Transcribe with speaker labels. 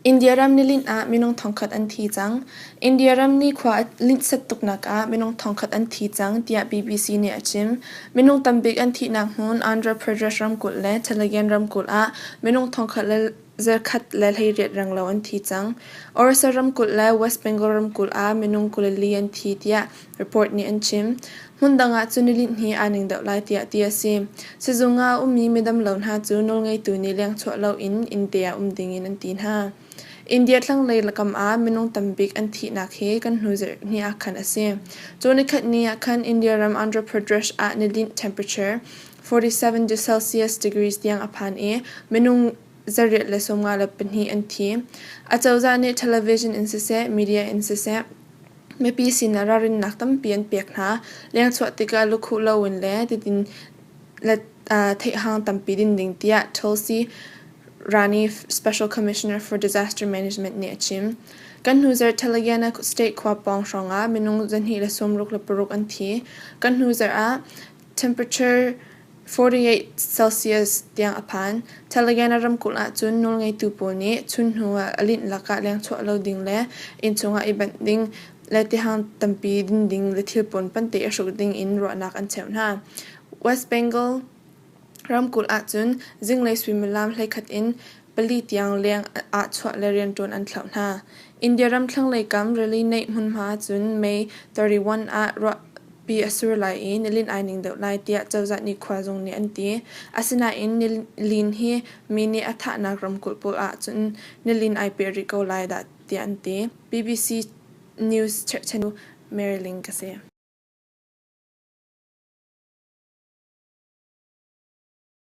Speaker 1: India ram nilinh ah minung thongkhat an thi cang. India ram nikhua a linhsat tuknak ah minung thongkhat an thi cang, tiah BBC nih a chim. Minung tambik an thihnak hmun Andhra Pradesh ramkulh le Telangana ramkulh ah minung thongkhat le zarkhat le 18 renglo an thi cang. Orissa ramkulh le West Bengal ramkulh ah minung 24 an thi, tiah report nih an chim. Hmundang ah cun nilinh hi aa ning deuh lai tiah ti a si. Sizung ah a ummi midamlo hna cu nawlngeitu nih lengchuah loin innte ah um dingin an ti hna. India thlanglei kam ah minung tambik an thihnak hi kan hnu zarhhnih ah khan a si. Cu nikhat ni ah khan India ram Andhra Pradesh ah nilinh temperature 47 Celsius degrees tiang a phan i minung 154 an thi. Acozah nih television in siseh, media in siseh, mipi sinah ralrinnak tampi an pek hna. Lengchuah tikah lukhuh loin le tidin le theihhang tampi din ding tiah Tulsi Rani Special Commissioner for Disaster Management nih a chim. Kan hnuzarh Telangana state khua pawng hrawngah minung 266 an thi. Kan hnuzarh ah temperature 48 Celsius tiang a phan. Telangana ramkulh ahcun nawlngeitu pawl nih chun hnu ah a linh lakah lengchuah lo ding le innchung ah i banh ding le tihang tampi din ding le thilpuan pante i hruk ding in ruahnak an cheuh hna. West Bengal ramkulh ahcun zinglei suimilam 11 in 4 tiang leng ah chuah le rianṭuan an thlauh hna. India ram thlanglei kam rili neih hmunhma cun May 31 ah ruahpi a sur lai i nilin ai ning deuh lai tiah cozah nikhua zung nih an ti. Asinain nilin hi mi nih a thahnak ramkulh pawl ahcun nilin ai peh rih ko lai dah tiah an ti. BBC News cherhchan Mary Ling ka si.